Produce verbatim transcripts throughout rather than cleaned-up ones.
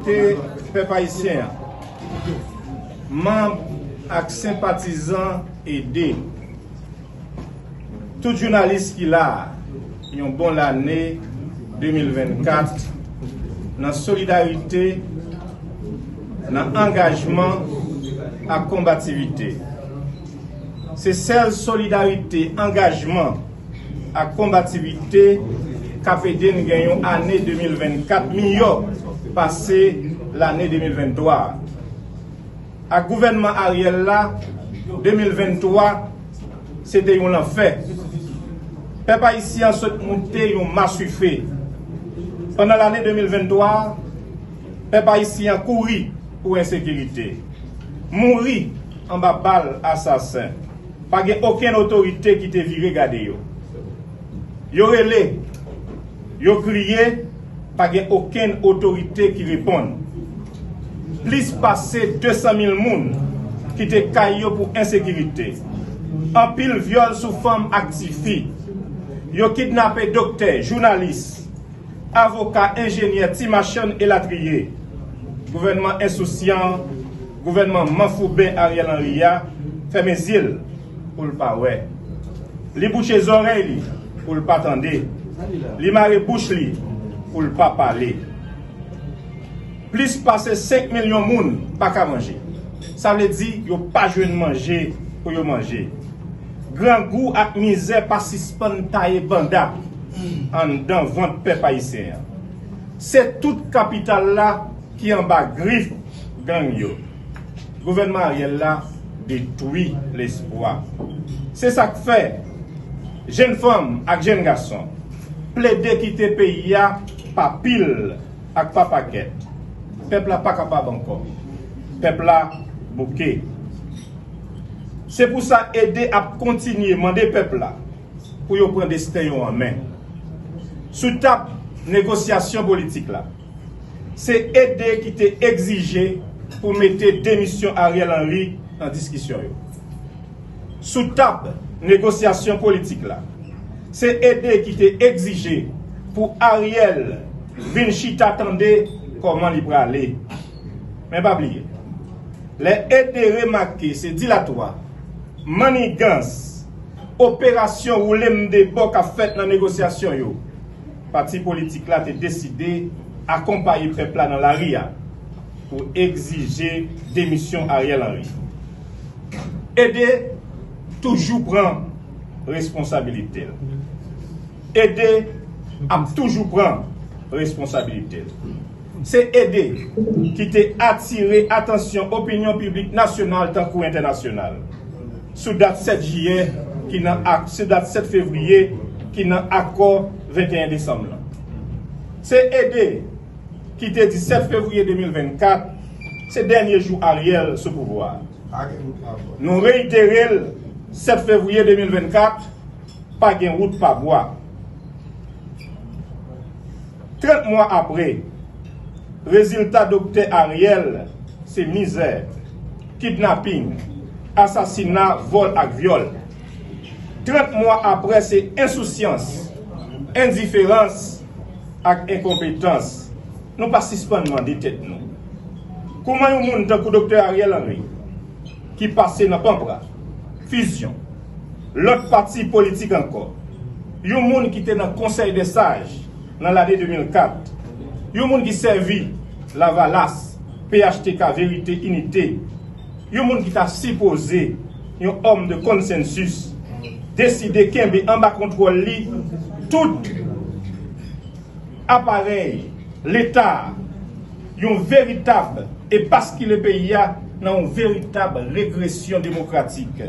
Te pèp ayisyen an, manm ak senpatizan Ede, tout jounalis ki la a, yon bon lane de mil vennkat nan solidarite, nan angajman ak konbativite. Se sèl solidarite, angajman ak konbativite k ap ede n gen yon ane de mil vennkat miyò pase lane de mil venntwa a. Ak gouvènman Ariel la, de mil venntwa se te yon lanfè. Pèp ayisyen an sot moute yon maswife. Pandan lane de mil venntwa a, pèp ayisyen an kouri pou ensekirite, mouri anba bal asasen. Pa gen okenn otorite ki te vire gade yo. Yo rele, yo kriye, pa gen okenn otorite ki reponn. Plis pase de san mil moun kite kay yo pou ensekirite. Anpil vyòl sou fanm ak tifi. Yo kidnape doktè, jounalis, avoka, enjenyè, ti machann elatriye. Gouvènman ensousyan, gouvènman manfouben Ariel Henry a fèmen zye l pou l pa wè. Li bouche zòrèy li pou l pa tande. Li mare bouch li pou l pa pale. Plis pase senk milyon moun pa ka manje. Sa vle di yo pa jwenn manje pou yo manje. Grangou ak mizè pa sispann taye banda anndan vant pèp ayisyen an. Se tout kapital la ki anba grif gang yo. Gouvènman Ariel la detwi lespwa. Se sa k fè jenn fanm ak jenn gason plede kite peyi a pa pil ak pa pakèt. Pèp la pa kapab ankò. Pèp la bouke. Se pou sa Ede ap kontinye mande pèp la pou yo pran desten yo an men. Sou tab negosyasyon politik la, se Ede ki te egzije pou mete demisyon Ariel Henry nan diskisyon yo. Sou tab negosyasyon politik la, se Ede ki te egzije pou Ariel vin chita tande kòman li prale. Men pa bliye, lè Ede remake se dilatwa, mannigans, operasyon woule m de bò k ap fèt nan negosyasyon yo, pati politik la te deside akonpaye pèp la nan lari a pou egzije demisyon Ariel Henry. Ede toujou pran responsabilite l. Ede ap toujou pran responsabilite l. Se Ede ki te atire atansyon opinyon piblik nasyonal tankou entènasyonal sou dat sèt jiyè ki nan ak, sou dat sèt fevriye ki nan akò venteyen desanm lan. Se Ede ki te di sèt fevriye de mil vennkat se dènye jou Ariel sou pouvwa a. Nou reyitere l sèt fevriye de mil vennkat, pa gen wout pa bwa. Trant mwa apre, rezilta doktè Ariel se mizè, kidnaping, asasina, vòl ak vyòl. Trant mwa apre se ensousyans, endiferans ak enkonpetans. Nou pa sispann mande tèt nou, kouman yon moun tankou doktè Ariel Henry, ki pase nan Panpra, Fizyon, lòt pati politik ankò, yon moun ki te nan Konsèy dè Saj nan lane de mil kat, yon moun ki sèvi Lavalas, P H T K, Verite, Inite, yon moun ki ta sipoze yon òm de konsensis, deside kenbe anba kontwòl li tout aparèy Leta a, yon veritab, e baskile peyi a nan yon veritab regresyon demokratik,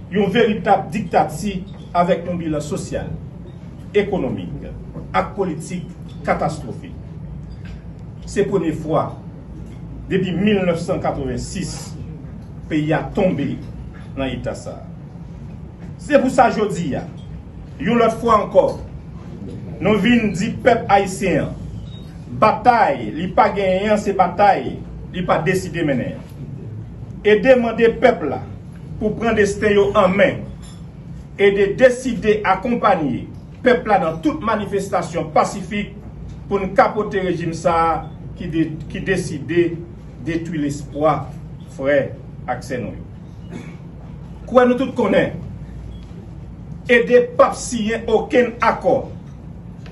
yon veritab diktati avèk yon bilan sosyal, ekonomik ak politik katastwofik. Se premye fwa depi mil nèf san katrevensis peyi a tonbe nan eta sa a. Se pou sa jodi a, yon lòt fwa ankò, nou vin di pèp ayisyen an, batay li pa genyen an se batay li pa deside mennen an. Ede mande pèp la pou pran desten yo an men. Ede deside akonpanye pèp la nan tout manifestasyon pasifik pou n kapote rejim sa a ki, de, ki deside detwi lespwa frè ak sè nou yo. Kwè nou tout konnen, EDE p ap siyen okenn akò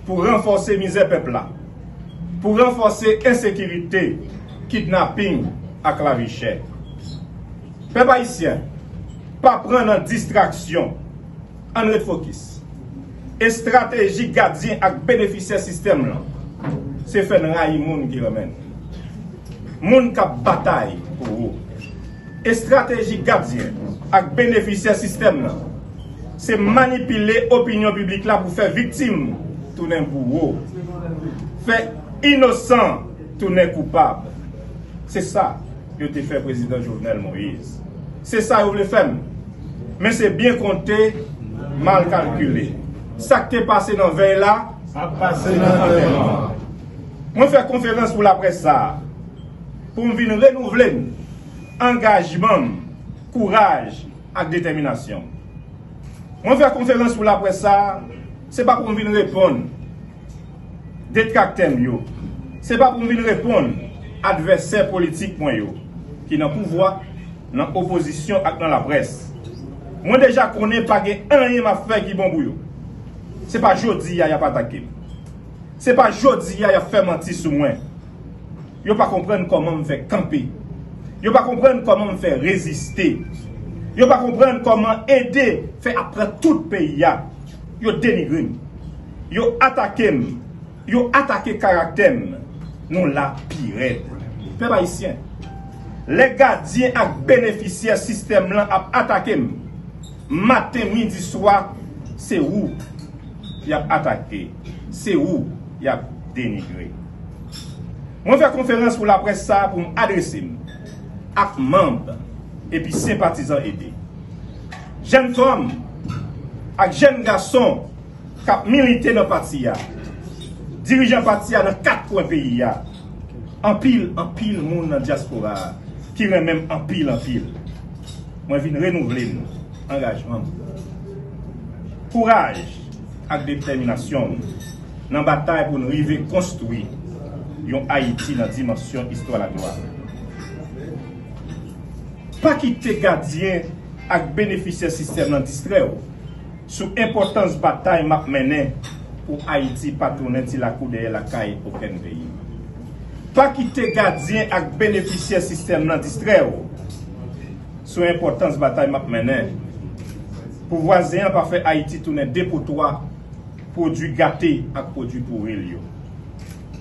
pou ranfòse mizè pèp la, pou ranfòse ensekirite, kidnaping ak lavi chè. Pèp ayisyen, pa pran nan distraksyon. Ann ret fokis. Estrateji gadyen ak benefisyè sistèm lan, se fè n rayi moun ki renmen n, moun k ap batay pou ou. Estrateji gadyen ak benefisyè sistèm lan, se manipile opinyon piblik la pou fè viktim tounen bouwo, fè inosan tounen koupab. Se sa yo te fè prezidan Jovenel Moïse. Se sa yo vle fè m. Men se byen konte, mal kalkile. Sa k te pase nan vèy la, ap pase nan antèman. Mwen fè konferans pou laprès sa a pou m vin renouvle m, angajman m, kouraj ak detèminasyon m. Mwen fè konferans pou laprès sa a, se pa pou m vin reponn detraktè m yo. Se pa pou m vin reponn advèsè politik mwen yo, ki nan pouvwa, nan opozisyon ak nan laprès. Mwen deja konnen pa gen anyen m ap fè ki bon pou yo. Se pa jodi a y ap atake m. Se pa jodi a y ap fè manti sou mwen. Yo pa konprann kòman m fè kanpe. Yo pa konprann kòman m fè reziste. Yo pa konprann kòman EDE fè ap pran tout peyi a. Yo denigre m. Yo atake m. Yo atake karaktè m. Nou la pi rèd. Pèp ayisyen, lè gadyen ak benefisyè sistèm lan ap atake m, maten, midi, swa, se ou y ap atake, se ou y ap denigre. Mwen fè konferans pou laprès sa a pou m adrese m ak manm epi senpatizan EDE, jèn fanm ak jèn gason k ap milite nan pati a, dirijan pati a nan kat kwen peyi a, anpil, anpil moun nan dyaspora a ki renmen m anpil, anpil. Mwen vin renouvle m, angajman m, kouraj ak detèminasyon m nan batay pou n rive konstwi yon Ayiti nan dimansyon istwa laglwa. Pa kite gadyen ak benefisyè sistèm lan distrè w sou enpòtans batay m ap mennen pou Ayiti pa tounen ti lakou dèyè lakay okenn peyi. Pa kite gadyen ak benefisyè sistèm lan distrè w sou enpòtans batay m ap mennen pou vwazen an pa fè Ayiti tounen depotwa pwodui gate ak pwodui pouri l yo.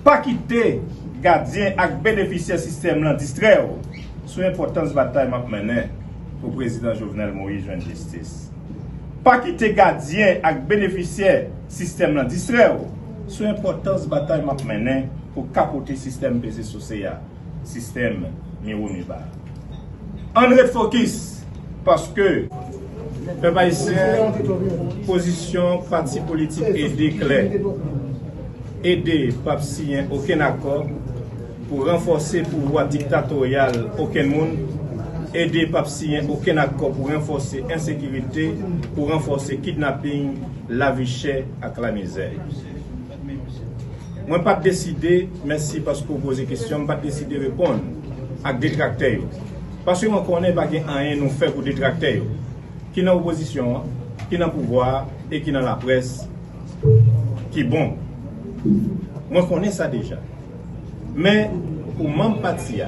Pa kite gadyen ak benefisyè sistèm lan distrè w sou enpòtans batay m ap mennen pou prezidan Jovenel Moïse jwenn jistis. Pa kite gadyen ak benefisyè sistèm lan distrè w sou enpòtans batay m ap mennen pou kapote sistèm peze souse a, sistèm miwo miba. Ann ret fokis, paske, pèp ayisyen, pozisyon pati politik EDE klè. EDE p ap siyen okenn akò pou ranfòse pouvwa diktatoryal okenn moun. EDE p ap siyen okenn akò pou ranfòse ensekirite, pou ranfòse kidnaping, lavi chè ak lamizè. Mwen pa t deside, mèsi paske w poze kesyon, m pa t deside reponn ak detraktè yo. Paske mwen konnen pa gen anyen nou fè pou detraktè yo, ki nan opozisyon an, ki nan pouvwa a e ki nan laprès, ki bon. Mwen konnen sa deja. Men, pou manm pati a,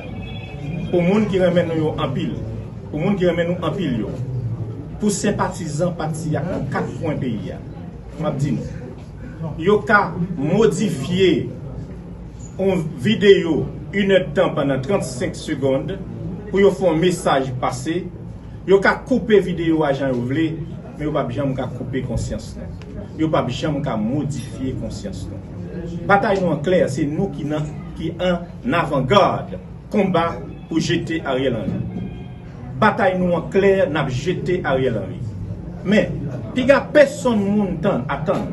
pou moun ki renmen nou yo anpil, pou moun ki renmen nou anpil yo, pou senpatizan pati a nan kat kwen peyi a, m ap di nou, yo ka modifye yon videyo inèdtan pandan trannsenk segonn pou yo fè yon mesaj pase. Yo ka koupe videyo a jan yo vle, men yo p ap janm ka koupe konsyans nou. Yo p ap janm ka modifye konsyans nou. Batay nou an klè, se nou ki nan, ki an avangad konba pou jete Ariel Henry. Batay nou an klè, n ap jete Ariel Henry. Men, piga pèsonn moun tann, atann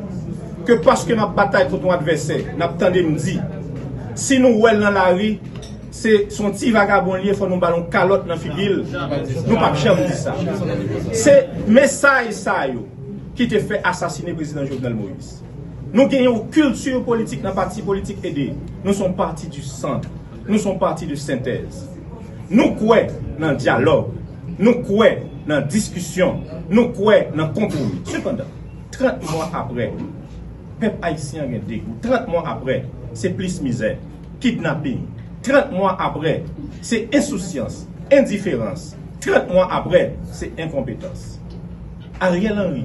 ke paske n ap batay kont yon advèsè, n ap tande m di, si nou wè l nan lari, se, se yon ti vagabon l ye, fò nou ba l yon kalòt nan figi l. Nou p ap janm di sa. Se mesaj sa yo ki te fè asasine prezidan Jovenel Moïse. Nou gen yon kilti politik nan pati politik EDE. Nou se yon pati di sant. Nou se yon pati de sentèz. Nou kwè nan dyalòg. Nou kwè nan diskisyon. Nou kwè nan konpwomi. Sepandan, trant mwa apre, pèp ayisyen an gen degou. Trant mwa apre, se plis mizè, kidnaping. Trant mwa apre, se ensousyans, endiferans. Trant mwa apre, se enkonpetans. Ariel Henry,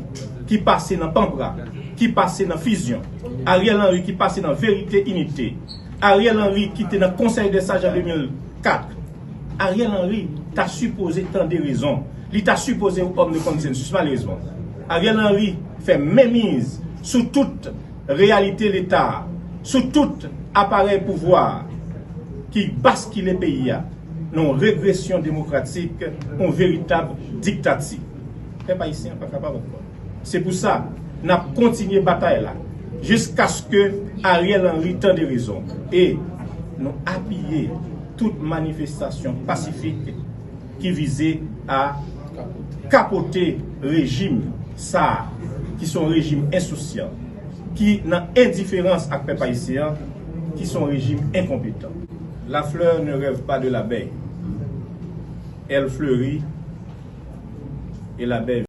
ki pase nan Panpra, ki pase nan Fusion. Ariel Henry, ki pase nan Verite Inite. Ariel Henry, ki te nan Konsèy dè Saj an de mil kat. Ariel Henry ta sipoze tande rezon. Li ta sipoze yon òm de konsensis, malerezman. Ariel Henry fè menmiz sou tout reyalite Leta a, sou tout aparèy pouvwa a ki baskile peyi a nan yon regresyon demokratik, yon veritab diktati. Pèp ayisyen an pa kapab ankò. Se pou sa, n ap kontinye batay la jiskaske Ariel Henry tande rezon e nou apiye tout manifestasyon pasifik ki vize a kapote rejim sa a, ki se yon rejim ensousyan, ki nan endiferans ak pèp ayisyen an, ki se yon rejim enkonpetan. La fleur ne rêve pas de l'abeille. Elle fleurit et l'abeille